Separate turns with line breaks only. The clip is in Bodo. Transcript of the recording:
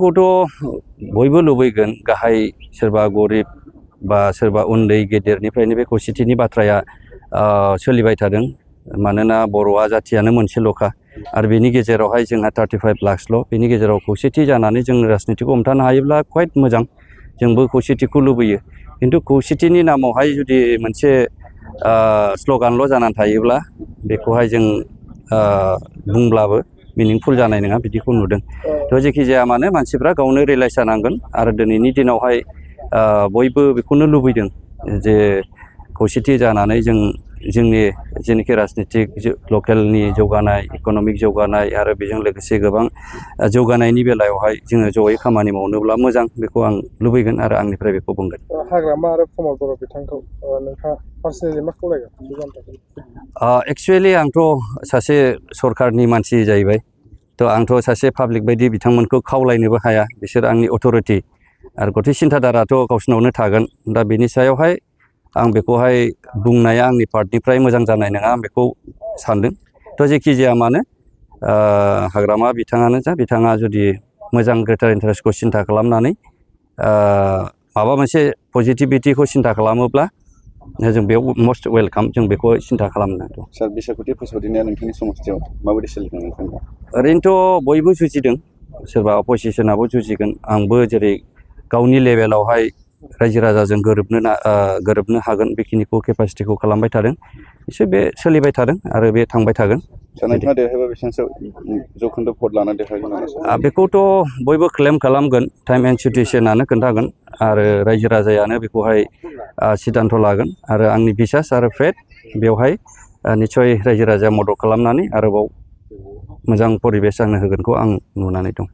खौथ' बयबो लुबैगोन गाहाय सोरबा गरिब बा सोरबा उन्दै गेदेरनिफ्रायनो बे खौसेथिनि बाथ्राया सोलिबाय थादों मानोना बर'आ जाथियानो मोनसेल'खा आरो बेनि गेजेरावहाय जोंहा 35 लाखसल' बेनि गेजेराव खौसेथि जानानै जों राजनितिखौ हमथानो हायोब्ला क्वाइट मोजां जोंबो खौसेथिखौ लुबैयो खिन्थु खौसेथिनि नामावहाय जुदि मोनसे स्ल'गानल' जानानै थायोब्ला बेखौहाय जों बुंब्लाबो मिनिंफुल जानाय नङा बिदिखौ नुदों थ' जेखि जाया मानो मानसिफ्रा गावनो रियेलाइज जानांगोन आरो दिनैनि दिनावहाय बयबो बेखौनो लुबैदों जे खौसेथि जानानै जोंनि जेनोखि राजनितिक लकेलनि जौगानाय इक'नमिक जौगानाय आरो बेजों लोगोसे गोबां जौगानायनि बेलायावहाय जोङो जयै खामानि मावनोब्ला मोजां बेखौ आं लुबैगोन आरो आंनिफ्राय बेखौ बुंगोन।
हाग्रामा आरो प्रमद बर' बिथांखौ नोंथाङा पार्सनेलि मा खावलायगोन?
एक्सुवेलि आंथ' सासे सरकारनि मानसि जाहैबाय थ' आंथ' सासे पाब्लिक बायदि बिथांमोनखौ खावलायनोबो हाया बिसोर आंनि अथ'रिटि आरो गथै सिन्थाधाराथ' गावसिनावनो थागोन दा बेनि सायावहाय आं बेखौहाय बुंनाया आंनि पार्टनिफ्राय मोजां जानाय नङा आं बेखौ सानदों थ' जेखि जाया मानो हाग्रामा बिथाङानो जा बिथाङा जुदि मोजां ग्रेटार इन्टारेस्टखौ सिन्था खालामनानै माबा मोनसे पजिटिभिटिखौ सिन्था खालामोब्ला जों बेयाव मस्ट वेलकाम जों बेखौ सिन्था खालामनांगौ।
सार बिसायख'थि फोसावदिंनाया नोंथांनि समस्थियाव माबायदि सोलिदों नोंथांनि?
ओरैनोथ' बयबो जुजिदों सोरबा अपजिसनाबो जुजिगोन आंबो जेरै गावनि लेभेलावहाय रायजो राजाजों गोरोबनो हागोन बेखिनिखौ केपासिटिखौ खालामबाय थादों एसे बे सोलिबाय थादों आरो बे थांबाय थागोन।
नोंथाङा देरहायोबा बेसेबांसो जौखोन्दो भट लाना देरहागोन?
बेखौथ' बयबो क्लेम खालामगोन टाइम एन्ड सिटुवेसनानो खोन्थागोन आरो रायजो राजायानो बेखौहाय सिद्धान्त लागोन आरो आंनि बिसास आरो फेथ बेवहाय निस्सय रायजो राजाया मदद खालामनानै आरोबाव मोजां परिबेस जानो होगोनखौ आं नुनानै दं।